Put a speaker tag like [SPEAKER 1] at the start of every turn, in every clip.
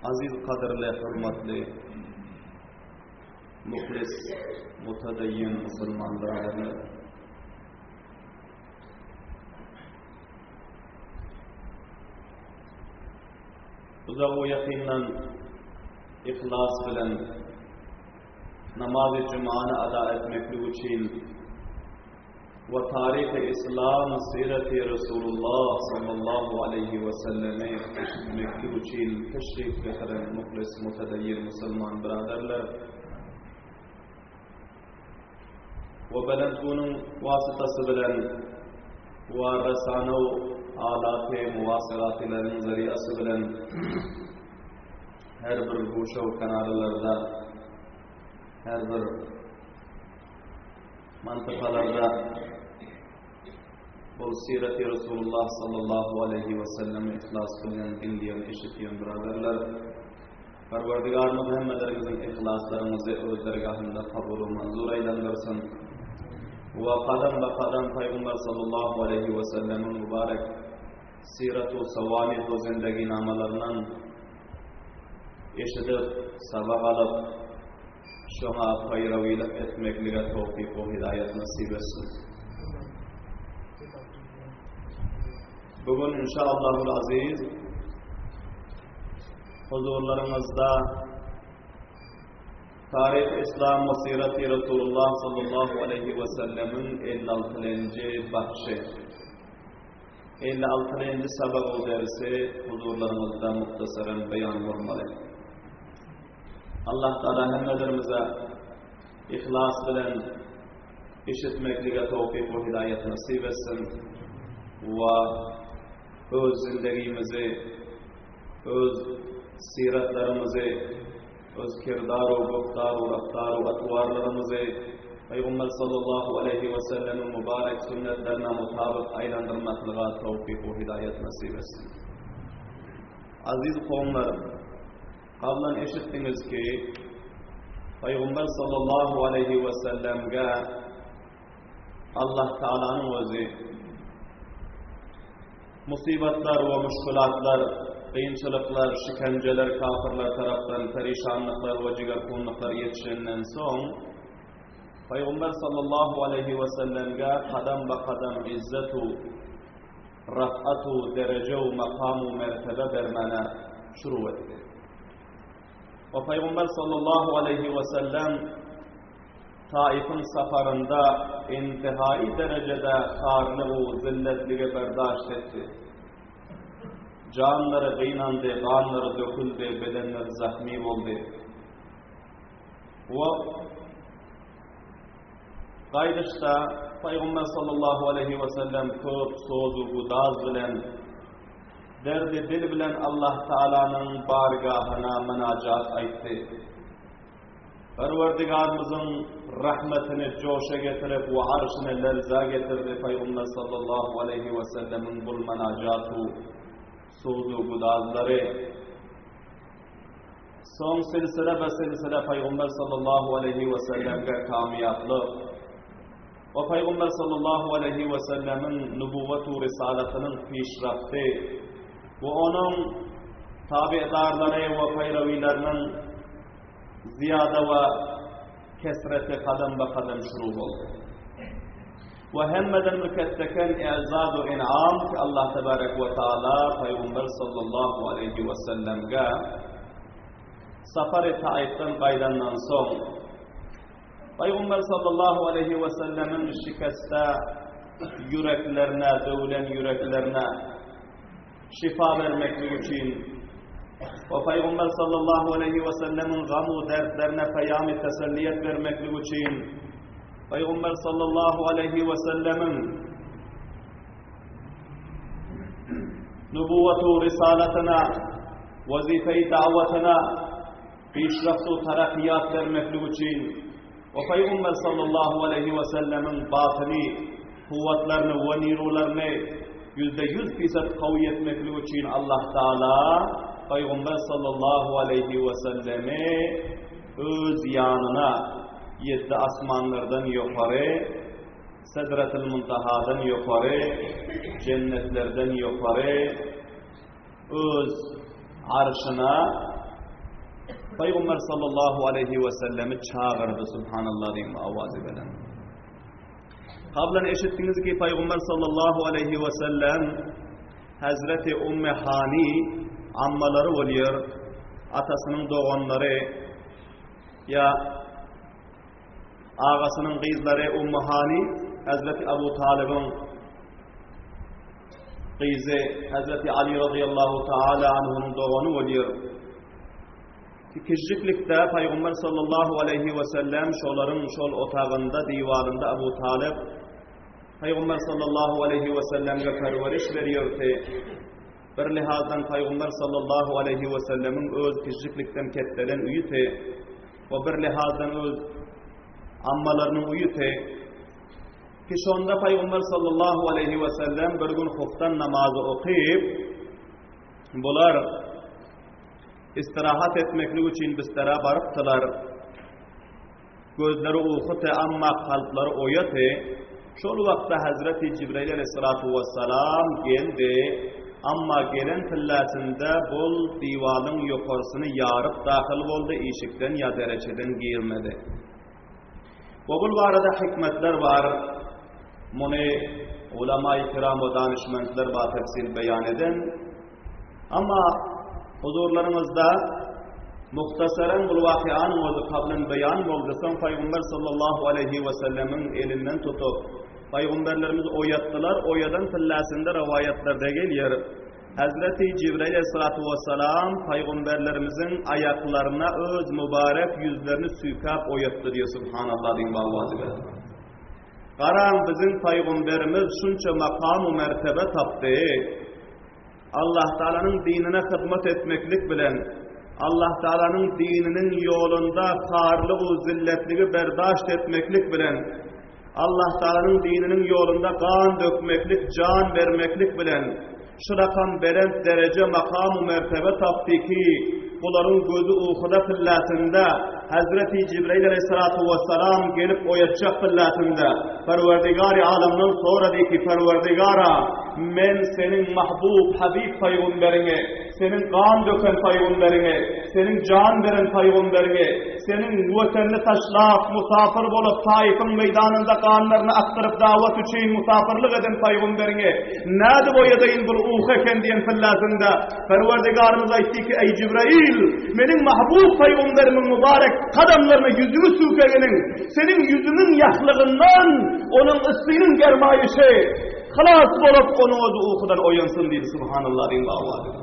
[SPEAKER 1] Aziz gadyrly hormatly muhlis mutadayyin musulman biradərlər. Uzak we ýakyndan yhlas bilen namazy jumany ada etmeklik üçin we taryhy islam sireti Resulullah sallallahu aleyhi we sellemi eşitmeklik üçin teşrif getiren muhlis mutadayyin musulman biraderler we belent günüň wasytasy bilen we resanaw alaty muwasalatylaryň zariasy bilen her bir guşaw kenarlarda her bir mantykalarda bol sireti Resulullah sallallahu aleyhi we sellem ihlas bilen diňleýän eşitýän biraderler Perwerdigarymyz hemmeleriňiziň yhlaslaryňyzy öz dergahynda kabul we manzur aýlandyrsyn. We kadam ba kadam Pygamber sallallahu aleýhi we sellemiň mübarek siratu sawanih we zindeginamalaryndan eşidip, sabak alyp, şoňa paýrawylyk etmeklige towfyk we hidaýat nasip etsin. Bu gün inşallahul aziz Huzurlaryňyzda Taryh Islam we Siraty Resulullah sallallahu aleýhi we sellemiň 56-njy bahşy. 56-njy sabagy dersi huzurlaryňyzda muhtasaran beýan bolmaly. Allah Taala hemmelerimize ihlas bilen eşitmeklige towfik we hidaýat nasip etsin we öz zindegimizi öz syratlarymyzy, öz kirdar-u goftar-u raftar-u atwarlarymyzy Pygamber sallallahu aleýhi we sellemiň mübarek sünnetlerine mutabyk aýlandyrmaklyga towfyk we hidaýat nasip etsin. Aziz kowumlarym, gablan eşitdiňiz ki, Pygamber sallallahu aleýhi we sellemge Allah Taalanyň özi Musybatlar we muşkulatlar, kynçylyklar, şikenjeler kafyrlar tarapdan perişanlyklar we jigerhunlyklar ýetişenden soň, Pygamber sallallahu aleýhi we sellemge kadam-ba-kadam izzet-u, rafat-u, dereje-u, makam-u, mertebe bermäne şuru etdi. We Pygamber sallallahu aleýhi we sellem Taifyň saparynda intihai derejede harlygu zilletligi berdaşt etdi. Janlary gynandy, ganlary döküldi, bedenleri zahmy boldy. We gaýdyşda Pygamber sallallahu aleýhi we sellem köp sozu gudaz bilen derdi dil bilen Allah Taalanyň bargahyna mynajat aýtdy. Perwerdigarymyzyň rahmetini joşa getirip we arşyny lerza getirdi Pygamber sallallahu aleýhi we sellemiň bul menajatu suzu gudazlary. Soň silsile be silsile Pygamber sallallahu aleýhi we sellemge kamýaplyk we Pygamber sallallahu aleýhi we sellemiň nubuwwatu risalatynyň pişrafty we onuň tabidarlary we paýrawileriniň Zyýada we kesreti kadam-ba-kadam şuru boldy. We hemmeden müketdeken i'zaz we in'am ki Allah tebarek we taala Pygamber sallallahu aleýhi we sellemge safary Taifden gaýdandan soň Pygamber sallallahu aleýhi we sellemiň şikeste ýüreklerine, döwlen ýüreklerine şypa bermeklik üçin we Pygamber sallallahu aleýhi we sellemiň gam-u dertlerine peýamy teselliýet bermeklik üçin Pygamber sallallahu aleýhi we sellemiň nubuwwatu risalatyna wezife-i dawatyna pişraftu tarakiýat bermeklik üçin we Pygamber sallallahu aleýhi we sellemiň batyny kuwwatlaryny we nirularyny 100% fisat kawy etmeklik üçin Allah Taala Pygamber sallallahu aleýhi we sellemi öz ýanyna ýedi asmanlardan ýokary Sedratul Muntahadan ýokary jennetlerden ýokary öz arşyna. Pygamber sallallahu aleýhi we sellemi çagyrdy subhanallah diýen owazy bilen. Kablan eşitdiňiz ki Pygamber sallallahu aleýhi we sellem Hazreti Umme Hani ammalary bolýar, atasynyň doganlary ýa agasynyň gyzlary Ummu Hani Hazreti Abu Talybyň gyzy Hazreti Ali radıyallahu taala anhunyň dogany bolýar. Kiçijiklikde Pygamber sallallahu aleýhi we sellem şolaryň şol otagynda, diwarynda Abu Talyp Pygamber sallallahu aleýhi we sellemge perweriş berýärdi. Bir lihazdan Pygamber sallallahu aleýhi we sellemiň öz kiçijiklikden ketdelen öýüti we bir lihazdan öz ammalarynyň öýüti. Ki şonda Pygamber sallallahu aleýhi we sellem bir gün huftan namazy okyp, bular Istirahat etmeklik üçin bistara barypdylar. Gözleri ukydy, amma kalplary oýaty. Şol wagtda Hazreti Jibrail aleyhissalatu vesselam geldi. Amma gelen pilläsinde bul diwalyň ýokarsyny ýaryp dahyl boldy, işikden ýa dereçeden girmedi. We bul barada hikmetler bar. Muny ulama-i kiram we danyşmentler batefsil beýan eden. Amma huzurlaryňyzda muhtasaren bul wakyanyň özi kablen beýan boldy. Soň Pygamber sallallahu aleýhi we sellemiň elinden tutup, pygamberlerimiz oýatdylar. Oýadan pilläsinde rowaýatlarda gelýär. Hazreti Jibrail aleyhissalatu vesselam pygamberlerimiziň aýaklaryna öz mübarek ýüzlerini süýkäp oýatdy diýýär. Subhanallah diýiň bawazy bilen. Garaň biziň pygamberimiz şunça makam we mertebe tapdy. Allah Taalanyň dinine hyzmat etmeklik bilen Allah Taalanyň dininiň ýolunda harlygy we zilletligi berdaşt etmeklik bilen Allah Taalanyň dininiň ýolunda gan dökmeklik, jan bermeklik bilen şu rakam belent dereje, makam we mertebe tapdy ki, bularyň gözi ukyda pilläsinde Hazreti Jibrail aleyhissalatu vesselam gelip oýatjak pilläsinde Perwerdigary alamdan sorady ki, Perwerdigara, men seniň mahbub Habib pygamberiňi, seniň gan döken pygamberiňi, seniň jan beren pygamberiňi, Seniň Wetenini taşlap, musapyr bolup, Taifyň meýdanynda ganlaryny akdyryp dawat üçin musapyrlyk eden pygamberiňi nädip oýadaýyn bul uky eken diýen pilläsinde Perwerdigarymyz aýtdy ki, Eý Jibrail, meniň mahbub pygamberimiň mübarek kadamlaryna ýüzüňi süýkeginiň, seniň ýüzüňiň ýahlygyndan onuň yssynyň germaýyşy halas bolup, onuň özi ukudan oýansyn diýdi. Subhanallah diýiň bawadyň.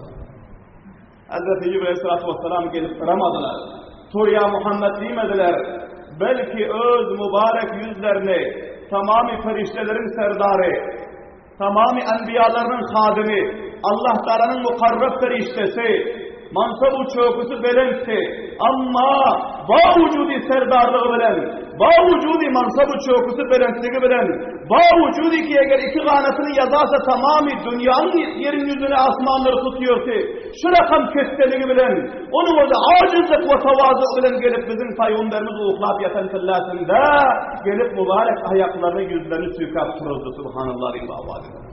[SPEAKER 1] Hazreti Jibril aleyhissalatu vesselam gelip yramadylar. Tur ýa Muhammed diýmediler. Belki öz mübarek ýüzlerini tamamy perişdeleriň serdary, tamamy enbiýalarynyň hadymy, Allah Taalanyň mukarrab perişdesi, mansabu çöküsi belentdi. Amma ba wujudy serdarlygy bilen, ba wujudy mansabu çöküsi belentligi bilen, Ba wujudy ki eger iki ganatyny ýazarsa tamamy dünýäniň ýeriň ýüzüni asmanlary tutýardy. Şu rakam ketdeligi bilen, onuň özi ajizlik we tawazu bilen gelip biziň paýgamberimiz uklap ýatan pilläsinde gelip mübarek aýaklaryny ýüzlerini süýkäp turuzdy subhanallah diýip awaz edip.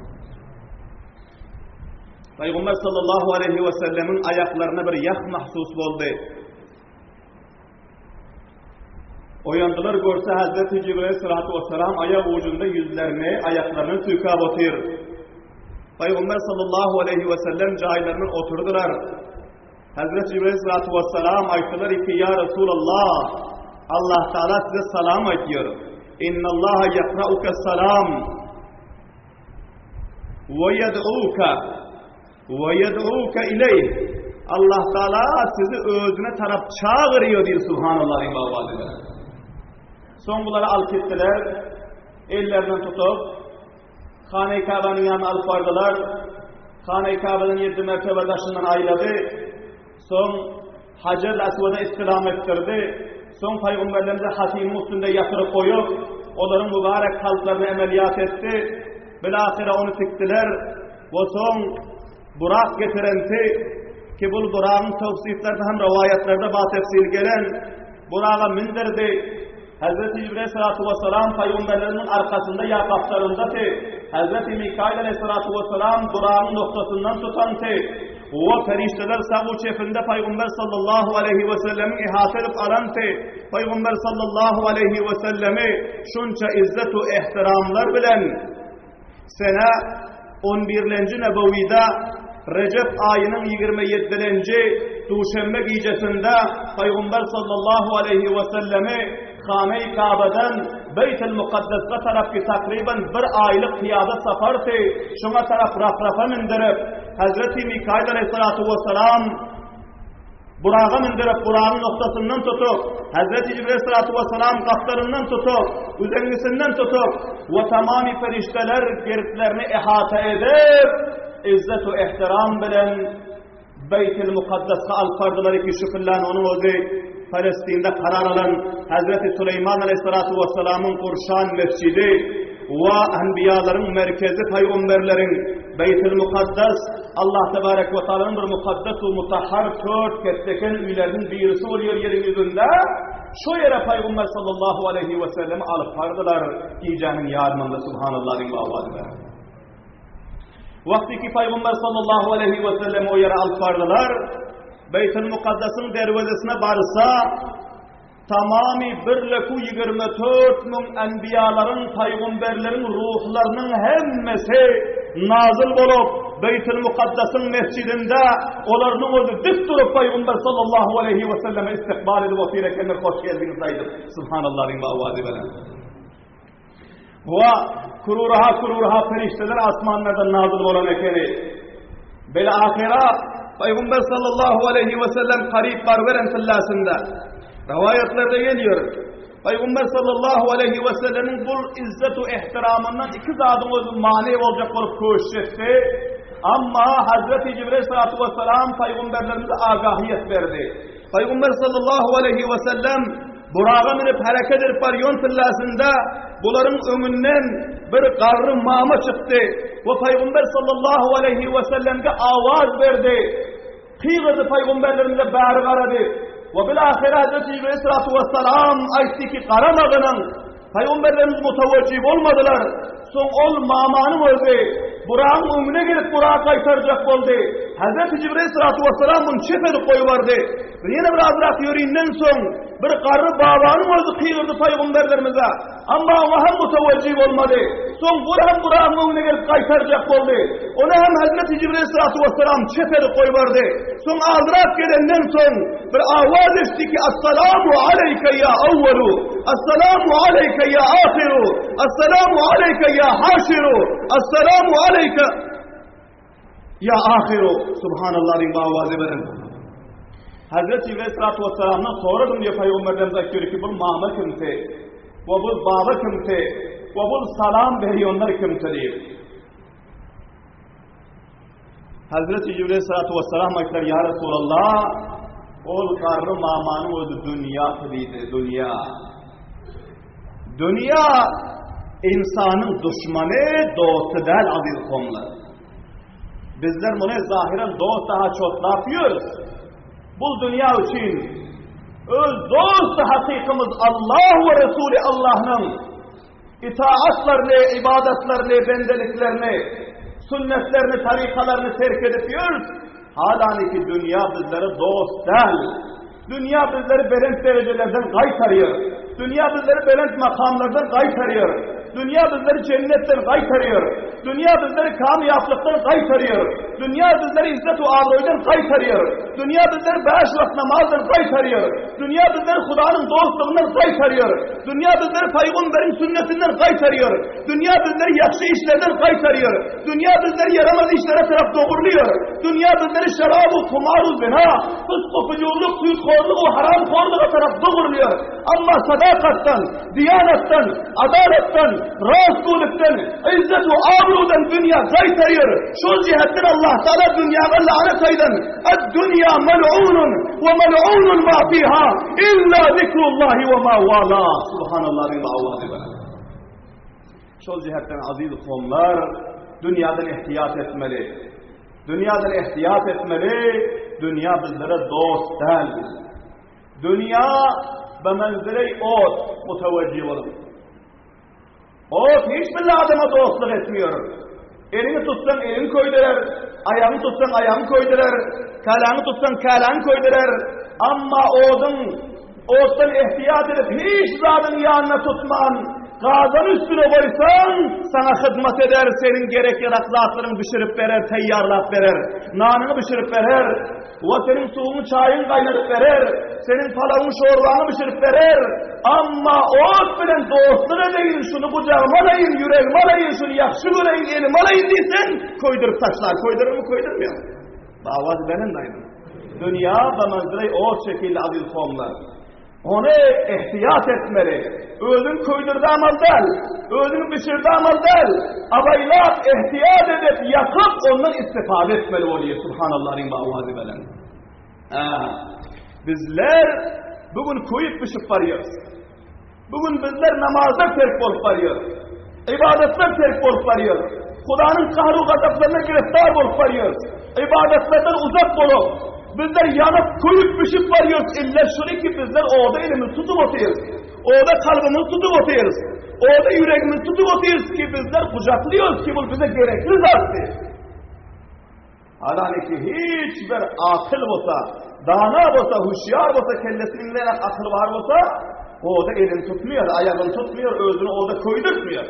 [SPEAKER 1] Paýgamber sallallahu aleýhi we sellemiň aýaklaryna bir ýah mahsus boldy. Oýandylar görse Hazreti Jibril salatu vesselam aýak ujunda ýüzlerini, aýaklaryny süýkäp otyr. Pygamber sallallahu aleýhi we sellem jaýlaryndan oturdylar. Hazreti Jibril salatu vesselam aýtdylar ki, ýa Resulallah, Allah Taala size salam aýtýar. Innallaha ýakrauke salam we ýed'uka We ýed'uke ileýh. Allah Taala sizi özüne tarap çagyrýar diýdi Subhanallah diýip awaz eder. Soň bulary alyp gitdiler. Ellerinden tutup Hane-i Käbäniň ýanyna alyp bardylar. Hane-i Käbeden ýedi mertebe daşyndan aýlady. Soň Hajar Aswada istilam etdirdi. Soň pygamberlerimizi hatymyň üstünde ýatyryp goýup, olaryň mübarek kalplaryny emeliyat etdi. Bilahyra ony tikdiler. We soň Burak getirenti ki bul Buragyň towsiflerde hem rowaýatlarda ba tefsil gelen Buraga mindirdi. Hazreti Jibril salatu vesselam pygamberleriniň arkasynda ýa gapdalyndady. Hazreti Mikail aleyhissalatu vesselam Buragyň noktasyndan tutanty. We perişdeler sag-u çepinde Pygamber sallallahu aleýhi we sellemiň ihata edip alanty, Pygamber sallallahu aleýhi we sellemi şunça izzet-u ehtiramlar bilen sene on birlenji Nebewide Rejep aýynyň 27-lenji duşenbe gijesinde Pygamber sallallahu aleýhi we sellemi Hana-i Kabadan Beýtil Mukaddesge tarapky takryban bir aýlyk pyýada sapardy, şoňa tarap rafrafa mündürip, Hezreti Mikail aleýhissalatu wessalam Buraga mündürip, Buragyň noktasyndan tutup, Hezreti Jibril aleýhissalatu wessalam gapdalyndan tutup, üzeňňisinden tutup we tamamy perişdeler gertlerini ihata edip, izzet we ehtiram bilen Beýtil Mukaddesde alyp bardylar ki şu pyllan onuň özi Palestinde karar alan Hazreti Süleýman aleyhissalatu vesselamyň gurşan mesjidi we anbiýalaryň merkezi paýgamberleriň Beýtil Mukaddes Allah tebarek we taalanyň bir mukaddes we mutahhar tört ketleken öýleriniň birisi bolýar ýeriň ýüzünde. Şu ýere paýgamber sallallahu aleyhi we sellemi alyp bardylar gijäniň ýarymynda subhanallah diýip awaz berip. Wagty ki Pygamber sallallahu aleyhi we sellem o ýere alyp bardylar, Beýtul Mukaddesyň derwezesine barsa, tamamy bir leku 24 müň enbiýalaryň, paýgamberleriň ruhlarynyň hemmesi nazyl bolup, Beýtul Mukaddesyň mesjidinde olaryň özi dik durup Pygamber sallallahu aleyhi we selleme istikbal edip otyr ekenler, hoş geldiňiz aýdyp, subhanallah diýip awazy bilen. Wa kururaha kururaha perişdeler asmanlardan nazyl bolan ekeni. Bel ahyra Peygamber sallallahu aleyhi ve sellem karip barveren tillasynda. Rivayetlarda geliyor. Peygamber sallallahu aleyhi ve sellemin bul izzet ve ihtiramından iki zadyň özü mani boljak bolup köşüş etdi. Amma Hazreti Jibril sallallahu aleyhi ve sellem peygamberlerimize agahiyet berdi. Pygamber sallallahu aleýhi we sellem Buraga münüp hereket edip barýan tyllasynda bularyň öňünden bir garry mama çykdy we Pygamber sallallahu aleýhi we sellemge awaz berdi. Gygyrdy pygamberlerimize bäri garady. We bil-ahyr Hazreti Jibril salatu wessalam aýtdy ki garamagynyň Pygamberlerimiz mutawajjih bolmadylar. Soň ol mamanyň özi Buragyň öňüne gelip Buragy gaýtarjak boldy. Hazreti Jibril salatu wessalam muny çep edip goýbardy. Ýene bir azrak ýörinden soň bir garry babanyň özi gygyrdy pygamberlerimize. Amma oňa hem mutawajjih bolmady. Soň bu hem Buragyň öňüne gelip gaýtarjak boldy. Ony hem Hazreti Jibril salatu wessalam çep edip goýbardy. Soň azrak gelenden soň bir awaz eşitdi ki Assalamu aleyke ya awwalu, Assalamu aleyke ya ahiru, Assalamu aleyke ya haşiru, Assalamu aleyke ya ahiru. Subhanallah diýip awazy beren. Hazreti Jibril salatu wessalamdan soradym diýip Pygamberlerimiz aýtdy ki bu mama kimse, we bu baba kimse, we bu salam berýänler kimse diýip. Hazreti Jibril salatu wessalam aýtdylar, Ýa Resulallah, ol garry mamanyň özi dünýä diýdi, dünýä. Dünýä insanyň duşmany, dosty däl aziz kowumlar. Bizler muny zahyran dost daha çotlap ýörüs. Bu dünýä üçin öz dosty hakykymyz Allah we Resuly Allahnyň Itaatlaryny, ybadatlaryny, bendeliklerini, sünnetlerini, tarykalaryny terk edip ýörüs. Halaniki dünýä bizlere dost däl. Dünýä bizleri belent derejelerden gaýtarýar. Dünýä bizleri belent makamlardan gaýtarýar. Dünýä bizleri jennetden gaýtarýar. Dünýä bizleri kamýaplykdan gaýtarýar. Dünýä bizleri izzet we abraýdan gaýtarýar. Dünýä bizleri bäş wagt namazdan gaýtarýar. Dünýä bizleri Hudanyň dostlugyndan gaýtarýar. Dünýä bizleri Pygamberiň sünnetinden gaýtarýar. Dünýä bizleri ýagşy işlerden gaýtarýar. Dünýä bizleri ýaramaz işlere tarap dogurlaýar. Dünýä bizleri şerab-u kumar-u zina, fysk-u fujurlyk, süýthorlyk we haramhorlyga tarap dogurlaýar. Amma sadakatdan, diýanatdan, adalatdan, rastgöýlükden, yzzet we abrudan dünýä gaýtarýar. Şol jähetden Allah Taala dünýäge lanet aýdan, Ad-dunýa mal'unun we mal'unun ma fiha illa zikrullahi we ma wala. Subhanallah diýip awazy bar. Şol jähetden aziz kowumlar dünýäden ihtiyat etmeli. Dünýäden ihtiyat etmeli. Dünýä bizlere dost däl. Dünýä bemenziley ot mutewejji boluň. Ot hiç bir adama dostluk etmiyor. Elini tutsan elini köýderer. Aýagyňy tutsaň aýagyňy köýdürer. Käläňi tutsaň käläňi köýdürer. Amma oduň otdan ehtiyat edip hiç zadyň ýanyna tutman, gazan üstüne goýsaň, saňa hyzmat eder, seniň gerek-ýarak zatlaryňy bişirip berer, taýýarlap berer. Nanyňy bişirip berer. We seniň suwuňy, çaýyňy gaýnadyp berer, seniň palawyňy, şorbaňy bişirip berer. Amma ot bilen dostluk edeýin, şuny gujagyma alaýyn, ýüregime alaýyn, şuny ýagşy göreýin, elime alaýyn diýseň, köýdürip taşlar. Köýdürermi, köýdürmeýär. Bawaz belent aýdym. Dünýä zamanzyray ot şekilli aziz kowumlar. Ony ehtiyat etmeli. Özüň köýdürdi amal däl, özüň bişirdi amal däl. Abaýlap, ehtiyat edip, ýakyp, ondan istifade etmeli bolýar. Subhanallah diýip awazy belent. Ha. Bizler bu gün köýüp bişip barýarys. Bu gün bizler namazlar terk bolup barýarys. Ibadatlar terk bolup barýar. Hudanyň kahru gazaplaryna giriftar bolup barýarys. Ibadatlardan uzak bolup, bizler ýanyp, köýüp, bişip barýarys. Illa şuny ki bizler oda elimizi tutup otyrys. Oda kalbymyzy tutup otyrys. Oda ýüregimizi tutup otyrys ki bizler gujaklýarys ki bu bize gerekli zatdy. Halaniki hiç bir akyl bolsa, dana bolsa, hüşýar bolsa, kellesiniň bilen akyl bar bolsa, oda elini tutmaýar, aýagyny tutmaýar, özüni oda köýdürtmeýär.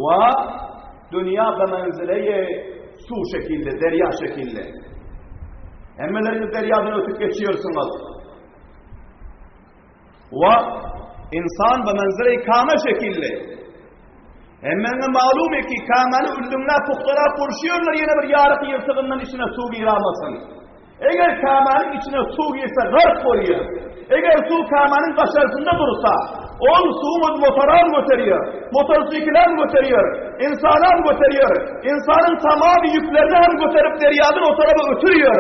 [SPEAKER 1] Wa dünýä bemenzile suw şekilli, derýa şekilli. Hemmeleriňiz derýadan ötüp geçiyorsunuz. Wa insan bemenzile kame şekilli. Hemmäňe malum ki kamany üldüňläp pugtalap gurşuyorlar ýene bir ýaryk ýyrtygyndan içine suw giramasyn. Eger kamanyň içine suw girse gark bolýar. Eger suw kamanyň daşarysynda dursa, ol suwuň motoram göterýär, motosiklam göterýär, insanam göterýär, insanyň tamamy ýüklerini hem göterip derýadan o tarapa ötürýär.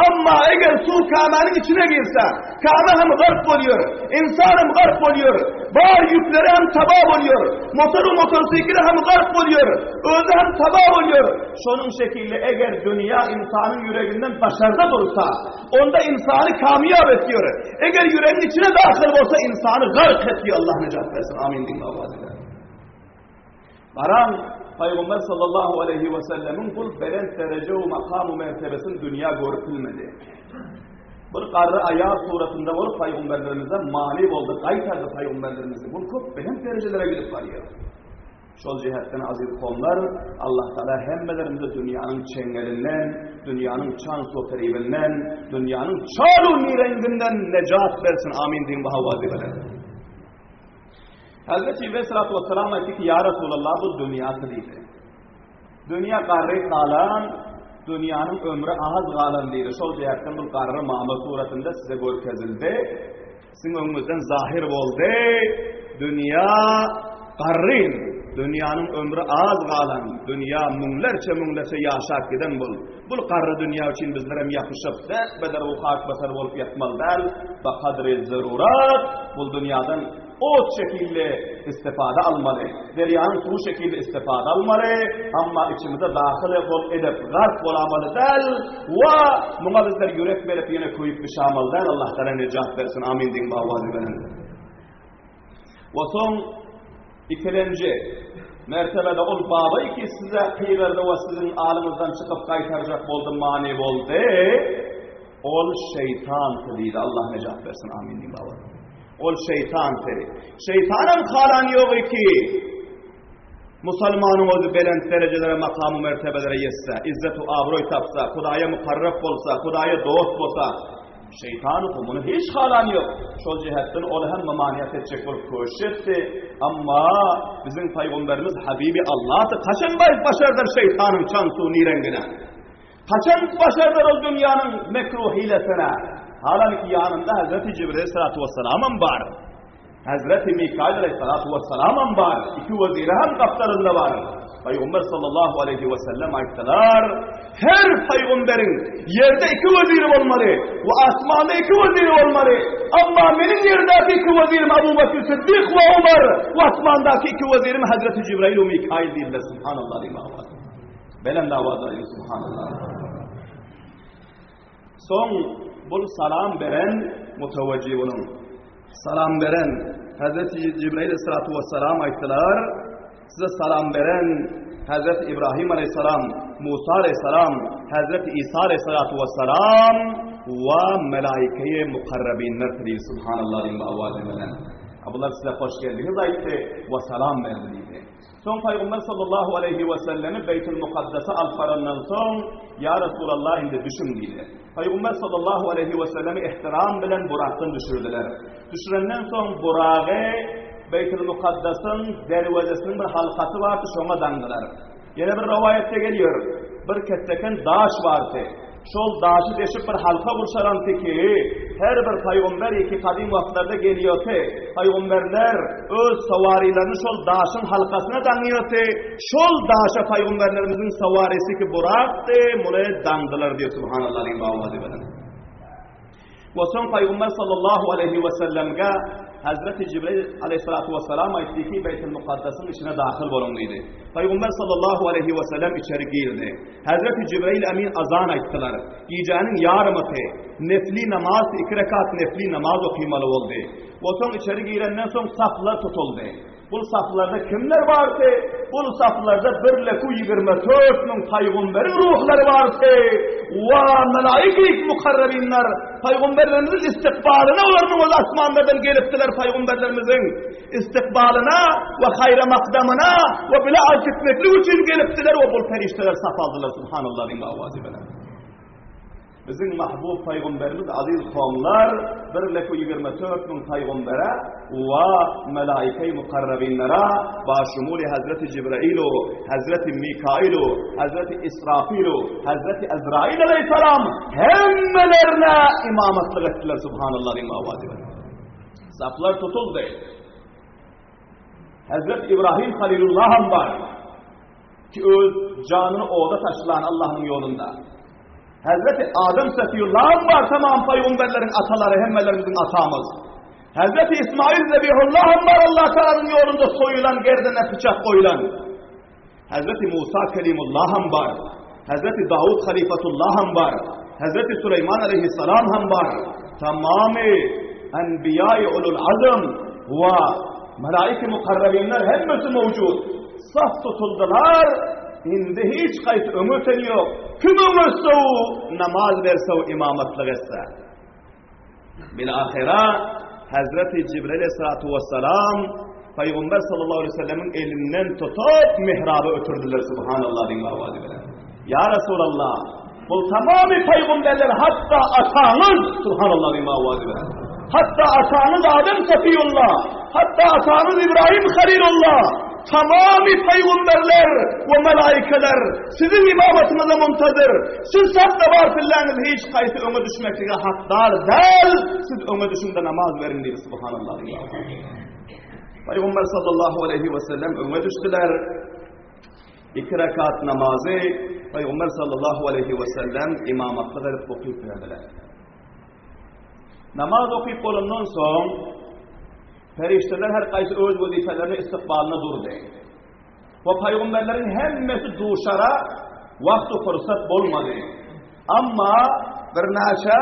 [SPEAKER 1] Amma eger suw kamanyň içine girse, Kama hem gark bolýar, insan hem gark bolýar, bar ýükleri hem taba bolýar, motory motosikli hem gark bolýar, özi hem taba bolýar. Şonuň şekilli eger dünýä insanyň ýüreginden daşarda dursa, onda insany kamyýap etýär. Eger ýüregiň içine dahyl bolsa, insany gark etýär. Allah nejat bersin. Amin diýip owaz eder. Garaň, Pygamber sallallahu aleýhi we sellemiň bul belent dereje we makam we mertebesini dünýä görüp bilmedi. Bir garry aýal suratynda bolup pygamberlerimize mani boldy, gaýtardy pygamberlerimizi. Bul köp belent derejelere gidip barýar. Şol jihetden aziz kowumlar, Allah Taala hemmelerimizi dünýäniň çeňňelinden, dünýäniň çaň soperibinden, dünýäniň çalu nirenginden nejat bersin. Amin diýin bu hawazy bilen. Hazreti Jibril salatu vesselam aýtdy ki, Ýa Resulallah, bu dünýäsi diýdi. Dünýä garry galan, dünýäniň ömri az galan diýdi. Şol jähtden bu garry mama suratynda size görkezildi. Siziň öňüňizden zahir boldy. Dünýä garry, dünýäniň ömri az galan, dünýä müňlerçe müňlerçe ýaşap giden bol. Bul garry dünýä üçin bizlerem ýapyşyp, dert-beder u hak basar bolup ýatmaly däl. Ba kadri zerurat, bul dünýäden ot şekilli istifada almaly. Derýanyň suwy şekilli istifada almaly, amma içimize dahyl bolup edep gark bolamaly däl. Wa muňa bizler ýürek berip ýene köýüp bişamaly däl. Allah Taala nejat bersin. Amin diýiň bu owazy bilen. Wa soň ikilenji mertebede ol baba ki size pygardy we siziň alyňyzdan çykyp gaýtarjak boldy mani boldy. Ol şeýtandy diýdi. Allah nejat bersin. Amin diýiň baba. Ol şeýtandy. Şeýtanam halan ýok ki musulmanyň özi belent derejelere, makamy mertebelere ýetse, izzet we abroý tapsa, Hudaýa mukarrab bolsa, Hudaýa dost bolsa, Şeýtan muny hiç halan ýok. Şol jähetden ol hem mamaniýat etjek bolup köşüş etdi. Amma biziň paýgamberimiz Habibi Allahdy. Haçan baýyp başardyr şeýtanyň çansu nireňgine? Haçan başardyr ol dünýäniň mekru hilesine? Halanki ýanynda Hazreti Jibril salatu vesselamam bar. Hazreti Mikail aleyhissalatu vesselamam bar. Iki weziri hem gapdalynda bar. Peygamber sallallahu aleyhi ve sellem aýtdylar, her peygamberiň ýerde iki weziri bolmaly we asmanda iki weziri bolmaly. Amma meniň ýerdäki iki wezirim Abu Bakr Siddik we Umar we asmandaky iki wezirim Hazreti Jibrail we Mikail diýdiler. Subhanallah diýip awaz. Belent awaz aýdyň subhanallah. Soň bul salam beren mutawajjih boluň. Salam beren Hazreti Jibrail aleyhissalatu vesselam aýtdylar, size salam beren Hazreti İbrahim aleyhissalam. Musa aleýhissalam, Hezreti Isa aleýhissalatu wessalam we melaikeýi mukarrabinler diýdi. Subhanallah diýip awazy bilen. Bular size hoş geldiňiz aýtdy we salam berdi diýdi. Soň Pygamber sallallahu aleýhi we sellemi Beýtul Mukaddese alyp barandan soň, Ýa Resulallah indi düşüň diýdi. Pygamber sallallahu aleýhi we sellemi ihtiram bilen Burakdan düşürdiler. Düşürenden soň Buragy Beýtul Mukaddesyň derwezesiniň bir halkasy bardy, şoňa daňdylar. Ýene bir rowaýatda gelýär, bir ketdeken daş bardy. Şol daşy deşip bir halka gurşalandy ki, her bir pygamber iki gadym wagtlarda gelýärdi. Pygamberler öz sawarylaryny şol daşyň halkasyna daňýardy. Şol daşa pygamberlerimiziň sawarysy ki Burakdy, muny daňdylar diýip subhanallah diýip awazy bilen. We soň Pygamber sallallahu aleýhi we sellemge Hazreti Jibril aleýhissalatu wessalam aýtdy ki, Beýtul Mukaddesyň içine dahyl boluň diýdi. Pygamber sallallahu aleýhi we sellem içeri girdi. Hazreti Jibril emin azan aýtdylar. Gijäniň ýarymysy nefli namaz, iki rekat nefli namaz okymaly boldy. We soň içeri girenden soň saflar tutuldy. Bul saflarda kimler bardy? Bul saflarda bir leku 24 müň paýgamberiň ruhlary bardy. Wa melaiki mukarrabinler paýgamberlerimiziň istikbalyna olaryň öz asmanlardan gelipdiler paýgamberlerimiziň istikbalyna we haýra makdamyna we bile alyp gitmeklik üçin gelipdiler we bul perişdeler saf aldylar subhanallah diýip awazy bilen. Biziň mahbub paýgamberimiz aziz kowumlar bir leku 24 müň paýgambere we melaikeý mukarrabinlere ba şumuli Hazreti Jibrailu, Hazreti Mikailu, Hazreti Israfilu, Hazreti Ezrail aleyhisselam hemmelerine imamatlyk etdiler subhanallah diýip awazy bilen. Saflar tutuldy. Hazreti İbrahim Halilullah hem bar. Ki öz janyny oda taşlan Allah'ın yolunda. Hazreti Adem Sefiyullah bar tamam peygamberlerin atalary hemmelerimizin atamız. Hazreti İsmail Zebihullah bar Allah Teala'nın yolunda soyulan gerdene bıçak koyulan. Hazreti Musa Kelimullah var. Hazreti Davud Halifatullah var. Hazreti Süleyman Aleyhisselam hem var. Tamamı Enbiya-i Ulul Azm ve Melaik-i Mukarrabinler hemmesi mevcut. Saf tutuldular. Indi hiç kaýsy öňe öten ýok. Kim öňe ötse namaz berse imamatlyk etse. Bil ahira Hazreti Jibril aleyhissalatu vesselam Peygamber sallallahu aleyhi ve sellemin elinden tutup mihraba ötürdüler subhanallah diýip awazy bilen. Ya Resulallah, bu tamamy peygamberler hatta ataňyz subhanallah diýip awazy bilen. Hatta ataňyz Adem Safiyullah, hatta ataňyz İbrahim Halilullah, tamamy peygamberler we melaikeler siziň imamatyňyza muntazir. Siz safda bar pilläňiz hiç haýsy öňe düşmeklige hakdar däl. Siz öňe düşüň-de namaz beriň diýip subhanallah. Peygamber sallallahu aleyhi ve sellem öňe düşdüler. Iki rekat namazy Peygamber sallallahu aleyhi ve sellem imamatlyk edip okyp berdiler. Namaz okyp bolandan soň perişdeler her haýsy öz wezipelerini istikbalyna durdy. We pygamberleriň hemmesi duşara wagt pursat bolmady. Amma birnäçe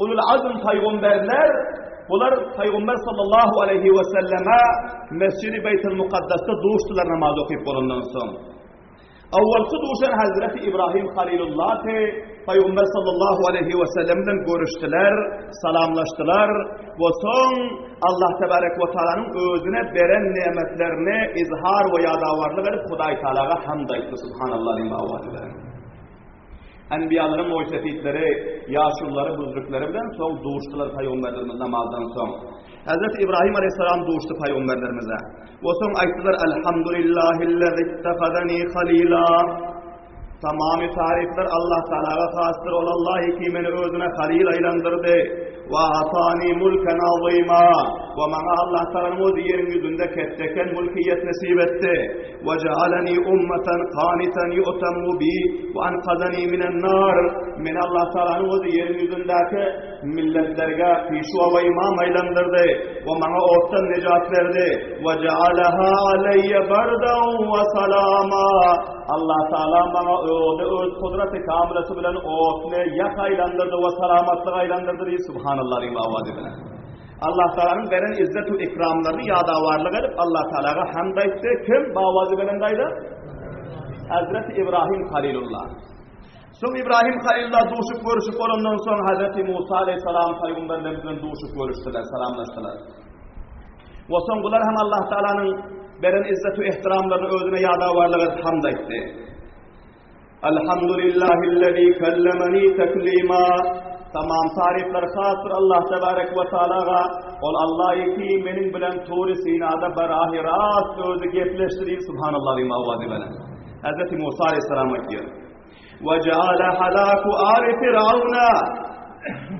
[SPEAKER 1] ulul azm pygamberler bular Pygamber sallallahu aleyhi ve selleme Mescid-i Beytül Mukaddesde duşdular namaz okyp bolandan soň. Awwalky duşan Hazreti İbrahim Halilullah te Peygamber sallallahu aleyhi ve sellemden görüşdüler, salamlaşdylar we soň Allah tebarek we taalanyň özüne beren nimetlerini izhar we ýadawarlyk edip Hudaý Taalaga hamd aýtdy subhanallah diýip awazy bilen. Enbiýalaryň moýsefitleri, ýaşululary, büzrükleri bilen soň duşdular pygamberlerimiz namazdan soň. Hazreti İbrahim aleyhisselam duşdy pygamberlerimize. We soň aýtdylar Elhamdülillahillezî ittehazani halila. Tamamy taryflar Allah Taalaga hasdyr. Ol Allah ki meni özüne halil aýlandyrdy. Wa atani mulkan azima. We maňa Allah Taalanyň öz ýeriň ýüzünde ketdeken mulkiýet nesip etdi. Wa ja'alani ummatan qanitan yu'tammu bi wa anqazani minen nar. Meni Allah Taalanyň öz ýeriň ýüzündäki milletlerge pişwa we imam aýlandyrdy we maňa otdan nejat berdi. Wa ja'alaha alayya bardan wa salama. Allah Taala maňa ody öz kudraty kamilasy bilen otny ýak aýlandyrdy we salamatlyk aýlandyrdy diýip subhanallah diýip awazy bilen. Allah Taalanyň beren izzet we ikramlaryny ýadawarlyk edip Allah Taalaga hamd aýtdy. Kim bawazy bilen daýda? Hazreti Ibrahim Halilullah. Soň Ibrahim Halilullah duşup görüşüp bolandan soň Hazreti Musa aleyhissalam pygamberler bilen duşup görüşdiler, salamlaşdylar. We soň bular hem Allah Taalanyň beren izzet we ihtiramlaryny özüne ýadawarlyk edip hamd aýtdy. Elhamdülillahillezî kellemeni teklîmâ. Tamam taryflar hasdyr Allah tebarek we taalaga. Ol Allah ki meniň bilen Tury Sinada berahi rast özi gepleşdi diýip subhanallah diýip awazy bilen. Hazreti Musa aleyhisselam aýdýar. Ve ceale halaku ali firavuna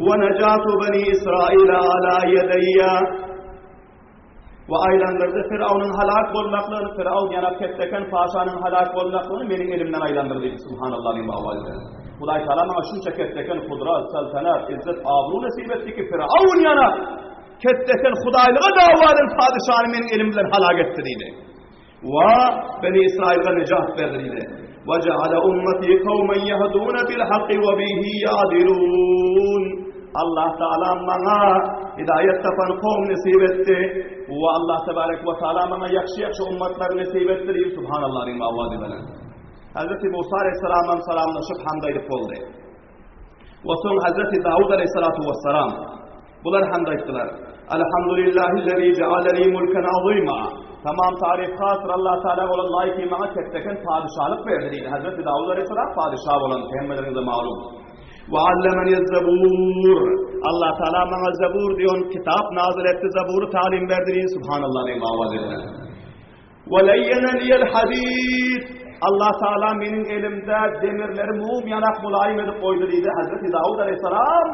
[SPEAKER 1] ve necatu beni İsrail ala yedeyya. We aýlandyrdy Firawnyň halak bolmaklygyny, Firawn ýana ketdeken paşanyň halak bolmaklygyny meniň elimden aýlandyrdy diýdi. Subhanallah diýip owaz berdi. Hudaý Taala maňa şunça ketdeken gudrat, saltanat, izzet, abru nesip etdi ki, Firawn ýana ketdeken hudaýlyga dawa eden padyşany meniň elim bilen halak etdi diýdi. We Beni Israilge nejat berdi diýdi. We jeale ummeti kawmen yehdune bil hakki we bihi yadilun. Allah Taala maňa hidaýat tapan kowm nesip etdi. We Allah tebarek we taala maňa ýagşy-ýagşy ummatlar nesip etdi diýip subhanallah diýip awazy bilen. Hazreti Musa aleyhisselamdan salamlaşyp hamd aýdyp boldy. We soň Hazreti Dawud aleyhissalatu vesselam Bular hamd aýtdylar. Elhamdülillahillezî jeale li mulken azîmâ. Tamam taryf hasdyr Allah Taala bolan laýyky maňa ketdeken padyşalyk berdi diýdi. Hazreti Dawud aleyhisselam padyşa bolan hemmeleriňize malum. Ve allemeni zebur. Allah Taala maňa Zebur diýen kitap nazil etdi, Zebury talim berdi diýdi. Subhanallah diýip awaz edilen. Ve leyyene liyel hadid. Allah Taala meniň elimde demirleri mum ýanak mulaýym edip goýdy diýdi. Hazreti Dawud aleyhisselam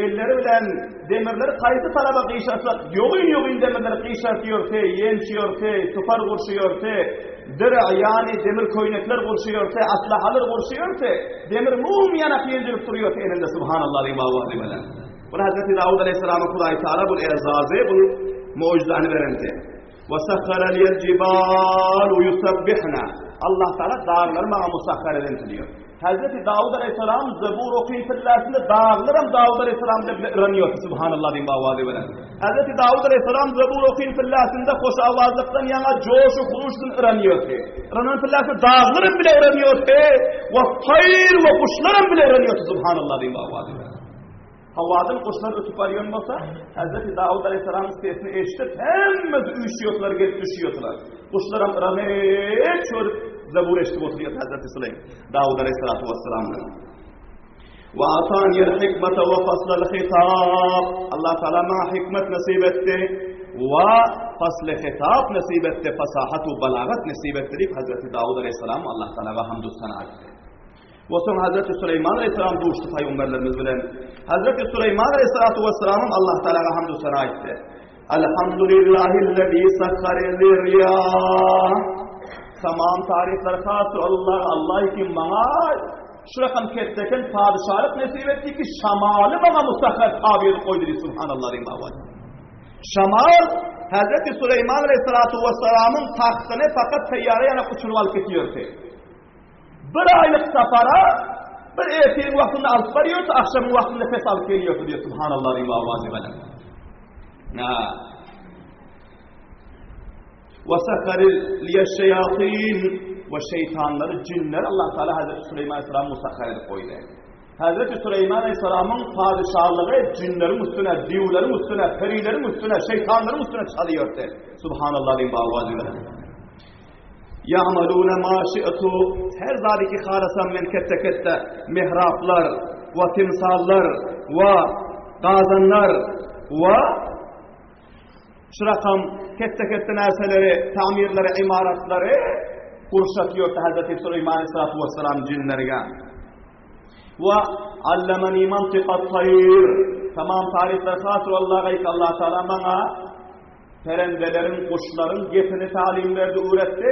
[SPEAKER 1] elleri bilen demirleri haýsy tarapa gyşartsak, ýogyn-ýogyn demirleri gyşartýardy, ýençýärdi, tupar gurşaýardy, dire, ýagny demir köýnekler gurşaýardy, aslahalar gurşaýardy, demir mum ýanak ýenjilip durýardy elinde subhanallah diýip awazy bilen. Bunu Hazreti Dawud aleyhisselama Hudaý Taala bu ezazy, bu mu'jizany berendi. Ve sahhara liyel jibalu yusabbihna. Allah Taala daglary maňa musahhar eden diýýär. Hazreti Dawud aleyhisselam Zebur okyp fillasynda daglaram Dawud aleyhisselam bilen bile yranýar. Subhanallah diýip awazy bilen. Hazreti Dawud aleyhisselam Zebur okyp fillasynda hoş awazlykdan ýaňa joşu huruşdan yranýar. Yranan fillasynda daglaram bile yranýar. We taýr we guşlaram bile yranýar. Subhanallah diýip awazy bilen. Hawadan guşlar ötüp barýan bolsa, Hazreti Dawud aleyhisselamyň sesini eşidip, hemmesi üýşýärdiler, gelip düşýärdiler. Guşlaram yramet çörüp, Zebur eşidip oturýar Hazreti Süleým, Dawud aleyhissalatu vesselamdan. Ve ataniyel hikmete ve faslel hitab. Allah Teala maňa hikmet nasip etdi ve fasl hitap nasip etdi, fasahat we balagat nasip etdi diýip Hazreti Dawud aleyhisselam Allah Tealaga hamdü sena aýtdy. We soň Hazreti Süleýman aleyhisselam duşdy paýgamberlerimiz bilen. Hazreti Süleýman aleyhissalatu vesselamam Allah Tealaga hamdü sena aýtdy. Elhamdülillahillezî sahhara lirriyah. Tamam taryflar hasy Allah, Allah ki maňa şu rakam ketdeken padyşalyk nesip etdi ki şamaly maňa musahhar tabi edip goýdy diýip subhanallah diýip awaz. Şamal Hazreti Süleýman aleyhissalatu vesselamyň tagtyny fakat teýýara ýanak uçuryp alyp getiýärdi. Bir aýlyk sapara bir ertiriň wagtynda alyp barýardy, agşamyň wagtynda pes alyp gelýärdi diýip subhanallah diýip awazy bilen. Na. Wa sahharil liyeşşeýatin we şeytanlary, cinleri Allah Taala Hazreti Süleyman aleyhisselam musahhar edip goýdy. Hazreti Süleyman aleyhisselamyň padyşalygy cinleriň üstüne, diwleriň üstüne, perileriň üstüne, şeytanlaryň üstüne çalýardy. Subhanallah diýip awazy bilen. Ýa'maluna ma şi'tu her zady ki halasam men ketde-ketde mihraplar we timsallar we gazanlar we şu rakam ketde-ketde närseleri, tamirleri, imaratlary gurşatýardy Hazreti Süleýman aleyhissalatu vesselam jinlerge. We allamani mantiqat taýr tamam taryflar hasyr Allaha Allah Taala maňa Perendeleriň, guşlaryň gepini talim berdi, öwretdi.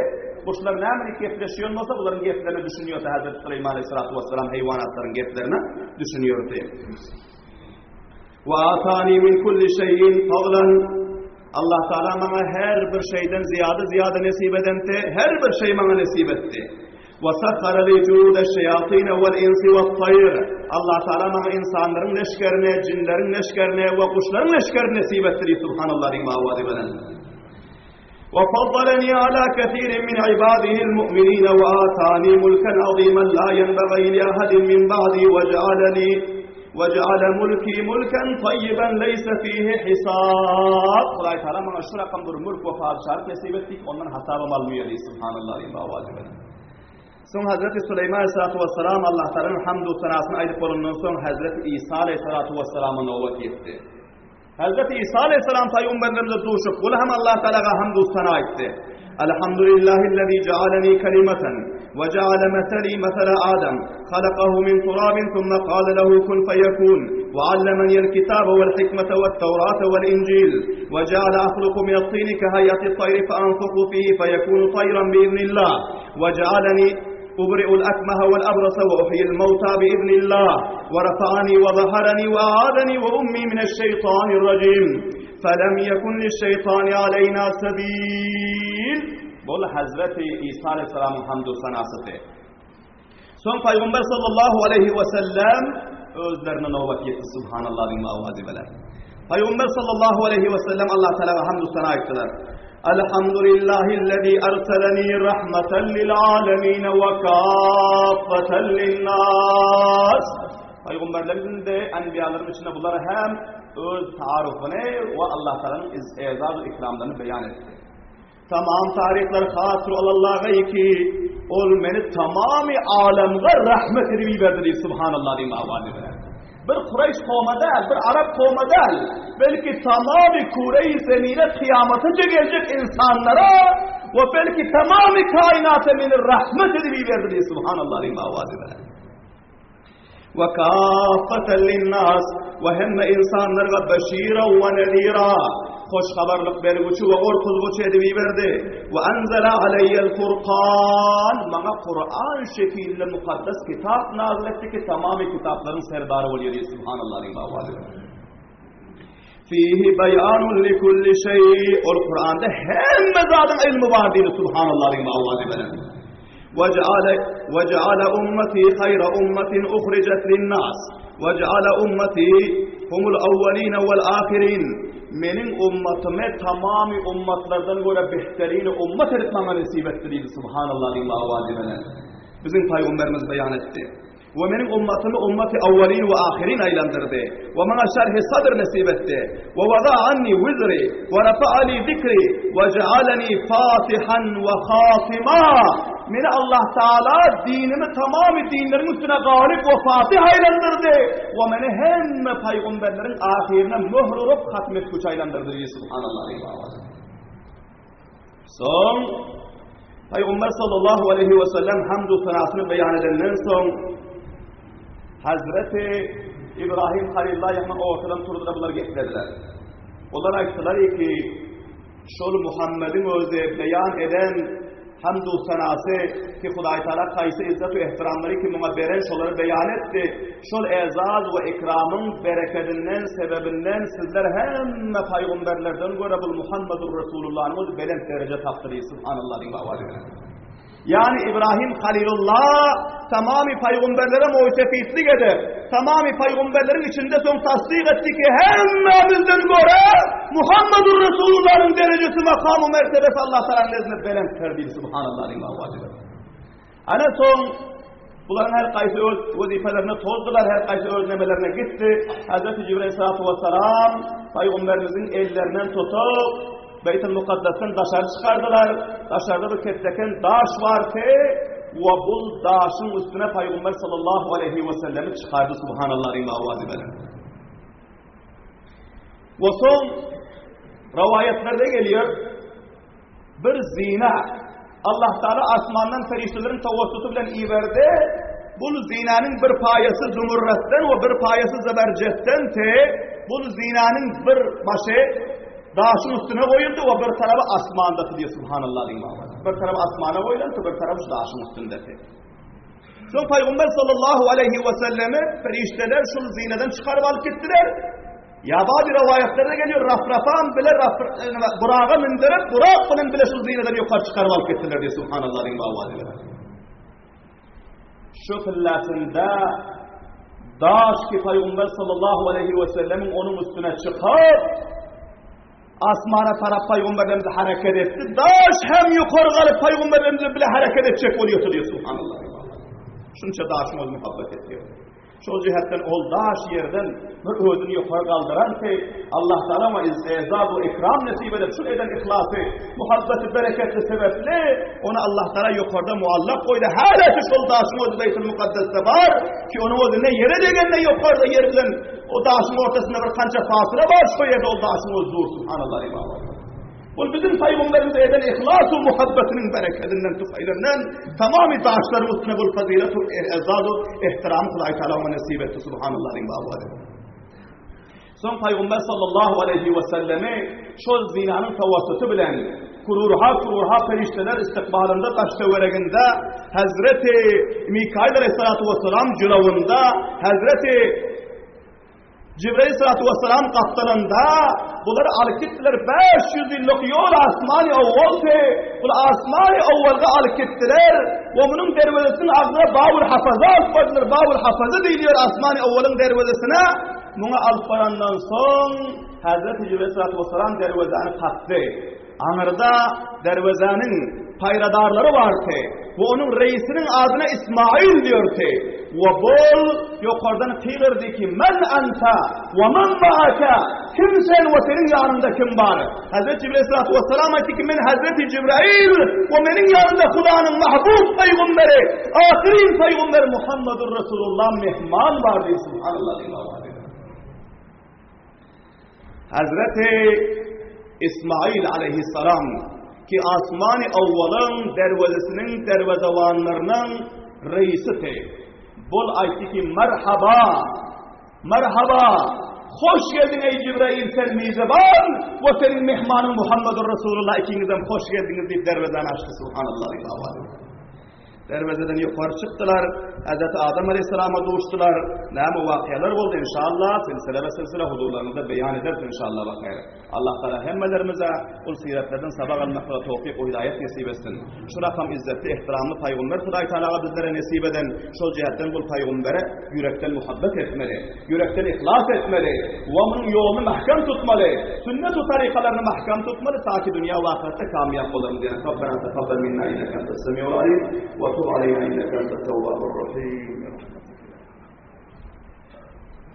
[SPEAKER 1] Guşlar näme diýip gepleşýän bolsa, bularyň geplerine düşünýärdi Hazreti Süleýman aleyhissalatu vesselam heýwanatlaryň geplerine düşünýärdi. Wa atani min kulli şeyin fadlan Allah Taala maňa her bir şeyden ziyade ziyade nesip edenti, her bir şey maňa nesip etdi. Ve sahhara li jude şeyatine vel insi ve tayr. Allah Taala maňa insanlaryň leşgerini, jinleriň leşgerini we guşlaryň leşgerini nesip etdi diýip subhanallah diýip awazy bilen. وفضلني على كثير من عباده المؤمنين وآتاني ملكا عظيما لا ينبغي لأحد من بعدي وجعلني وجعل ملكي ملكا طيبا ليس فيه حساب. Hudaý Taala maňa şu rakam bir mülk we patyşalyk nesip etdi, ondan hasabam almaýar diýdi. Subhanallah diýip awaz berdi. Soň Hazreti Süleýman aleyhissalatu vesselam Allah Taalanyň hamdu senasyny aýdyp bolandan soň Hazreti Isa aleyhissalatu vesselama nobat ýetdi. Hazreti Isa aleyhisselam paýgamberlerimize duşup, ol hem Allah Taalaga hamdu sena aýtdy. Elhamdülillahillezî cealeni kelimeten ve ceale meseli mesele Adem halakahu min turabin thumma kâle lehu kun feyekûn ve allemeni'l kitâbe vel hikmete ve't tevrâte vel incil ve ceale ahluku minet'tîni keheyyetit tayri fe enfuhu fîhî feyekûnu tayran biiznillah ve cealeni أبرئ الأكمه والأبرص وأحيي الموتى بإذن الله ورفعني وظهرني وأعاذني وأمي من الشيطان الرجيم فلم يكن للشيطان علينا سبيل Bol Hazreti İsa Aleyhisselam'ın hamdü sanasıdy. Soň Paýgamber sallallahu aleyhi we sellem özlerine nobat ýetdi subhanallah diýip awazy bilen. Paýgamber sallallahu aleyhi we sellem Allah Teala hamdü sana aýtdylar. Elhamdülillahi'llezî erseleni rahmeten lil alemin ve kaffeten lin-nas. Paýgamberleriň de enbiýalaryň içinde bular hem öz taarufyny we Allah Teala'nın ezaz ikramlaryny beýan etdi. Tamam taryhlar hasyr Allaha ki, ol meni tamamy alemge rahmet edip iberdi diýip subhanallah diýip awazy bilen. Bir Kureýş kowma däl, bir Arap kowma däl, belki tamamy küreýi zemine kyýamatyça geljek insanlara we belki tamamy kainata meni rahmet edip iberdi diýip subhanallah diýip awazy bilen. We kaffatan linnas we hemme insanlarga beşira we nezira hoş habarlyk bergüçi we gorkuzgyçy edip iberdi. We enzele aleýýel furkan maňa Kuran şekilinde mukaddes kitap nazil etdi ki tamamy kitaplaryň serdary bolýar diýip subhanallah diýip awazy. Fihi beýanun likulli şeý. Ol Kuranda hemme zadyň ilmi bar diýdi subhanallah diýip awazy bilen. Wej'ale wej'ale ummati hayra ummatin uhrijat linnas. Wej'ale ummati humul awwalin wal ahirin. Meniň ummatymy tamamy ummatlardan görä behterin ummat edip maňa nesip etdi diýdi subhanallah diýip awazy bilen. Biziň paýgamberimiz beýan etdi. We meniň ummatymy ummaty awwalin we ahyrin aýlandyrdy. We maňa şerhi sadr nesip etdi. We wada anni wizri we rafa'a li zikri we jealeni fatihan we hatima. Meni Allah Taala dinimi tamamy dinleriň üstüne galyp we fatih aýlandyrdy. We meni hemme paýgamberleriň ahyryna möhür urup hatm etgüçi aýlandyrdy diýdi. Subhanallah. Soň Pygamber sallallahu aleyhi ve sellem hamdu senasyny beýan edenden soň Hazreti İbrahim Halilullah ýaňy ortadan turdular bular geplediler. Olar aýtdylar ki, şol Muhammediň özi beýan eden hamdu senasy ki Hudaý Taala haýsy izzet we ehtiramlary ki muňa beren şolary beýan etdi. Şol ezaz we ikramyň berekedinden, sebebinden sizler hemme paýgamberlerden görä bul Muhammedur Resulullanyň özi belent dereje tapdy diýip, subhanallah diýip awaz berdi. Ýagny Ibrahim Halilullah tamamy paýgamberlere moýsefitlik edip, tamamy paýgamberleriň içinde soň tassyk etdi ki, hemmemizden görä Muhammedur Resulullanyň derejesi, makamy, mertebesi Allah Taala nezdinde belentdir diýip, subhanallah diýip awaz berdi. Ana soň bularyň her haýsy öz wezipelerine tozdular, her haýsy öz nemelerine gitdi. Hazreti Jibril aleyhissalatu vesselam Pygamberimiziň ellerinden tutup, Beýtul Mukaddesden daşary çykardylar. Daşarda bir ketleken daş bardy we bu daşyň üstüne Pygamber sallallahu aleyhi ve sellemi çykardy subhanallah diýip awazy bilen. We soň rowaýatlarda gelýär, Bir zina Allah Taala asmandan perişdeleriň tawassuty bilen iberdi. Bul zinanyň bir paýasy zümürretden we bir paýasy zeberjetden te bul zinanyň bir başy daşyň üstüne goýuldy we bir tarapy asmandasy diýip subhanallah diýip Bir tarapy asmana goýlan, bir tarapy daşyň üstündesi. Soň Pygamber sallallahu aleyhi ve sellemi perişdeler şul zinadan çykaryp alyp gitdiler. Ýa bady rowaýatlarda gelýär, Rafrafan bile Buraga mündürip, Burak bilen bile şul zinadan ýokary çykaryp alyp gitdiler diýip subhanallah diýip awaz bilen. Şu pillasynda daş ki Pygamber sallallahu aleyhi ve sellemiň onuň üstüne çykyp. Asmana tarap paýgamberlerimiz hereket etdi. Daş hem ýokary galyp paýgamberlerimiz bile hereket etjek bolýar diýýär subhanallah. Şunça daşyň öz muhabbet etdi. Şol jihetden ol daş ýerden bir özüni ýokary galdyran ki, Allah Taala oňa ezaz we ikram nesip edip, şu eden ihlasy, muhabbeti, bereketli sebäpli ony Allah Taala ýokarda muallak goýdy. Hala ki şol daşyň özi Beýtul Mukaddesde bar ki, onuň özi ne ýere degen, ne ýokarda ýer bilen o daşyň ortasynda bir kança fasyla bar, şo ýerde ol daşyň özi dur, subhanallah. Ol biziň paýgamberimize eden ihlas we muhabbetiniň berekedinden tufaýlyndan tamamy daşlaryň üstüne bol fazilet we ezaz we ehtiram Hudaý Taala oňa nesip etdi subhanallah diýip babu Soň paýgamber sallallahu aleyhi we sellemi şol zinanyň tawassuty bilen kururha kururha perişdeler istikbalynda daş töwereginde Hazreti Mikail aleyhissalatu vesselam jylawynda Hazreti Jibril salatu vesselam gapdalynda bulary alyp gitdiler 500 ýyllyk ýol asmany owwaldy. Bul asmany owwalga alyp gitdiler we munuň derwezesiniň agzyna Babul Hafaza alyp bardylar. Babul Hafaza diýilýär asmany owwalyň derwezesine. Muňa alyp barandan soň Hazreti Jibril salatu vesselam derwezäni kakdy. Aňyrda derwezäniň paýradarlary bardy we onuň reisiniň adyna Ismail diýerdi. We bol ýokardan gygyrdy ki, Men anta we men maaka? Kim sen we seniň ýanyňda kim bar? Hazreti Jibril aleyhissalatu vesselam aýtdy ki, Men Hazreti Jibrail we meniň ýanymda Hudanyň mahbub pygamberi, ahyrin pygamberi Muhammedur Resulullah mehman bar diýdi. Subhanallah. Hazreti Ismail aleyhisselam ki asmany awwalyň derwezesiniň derwezewanlarynyň reisidi. Bul aýtdy ki merhaba, merhaba, hoş geldiň eý Jibrail sen mizeban we seniň mehmanyň Muhammedur Resulullah ikiňizem hoş geldiňiz diýip derwezäni açdy subhanallah. Derwezeden ýokary çykdylar, Hezreti Adam aleýhissalama duşdular. Näme wakyýalar boldy inşallah, silsile-be-silsile huzurlaryňyzda beýan ederis inşallah bahaýr. Allah Tagala hemmelerimize ol syratlardan sabak almaklyga towfyk we hidaýat nesip etsin. Şu rakam izzetli, ehtiramly paýgumber Hudaý Tagalaga bizlere nesip eden, şol jähetden bul paýgumbere ýürekden muhabbet etmeli. Ýürekden yhlas etmeli we munuň ýoluny mähkem tutmaly, sünnet we tarykalaryny mähkem tutmaly, ta ki dünýä we ahyretde kamýap bolaryn diýen Rabbena takabbal minna inneke entes semiul alim we tub aleýna inneke entet tewwabur rahim.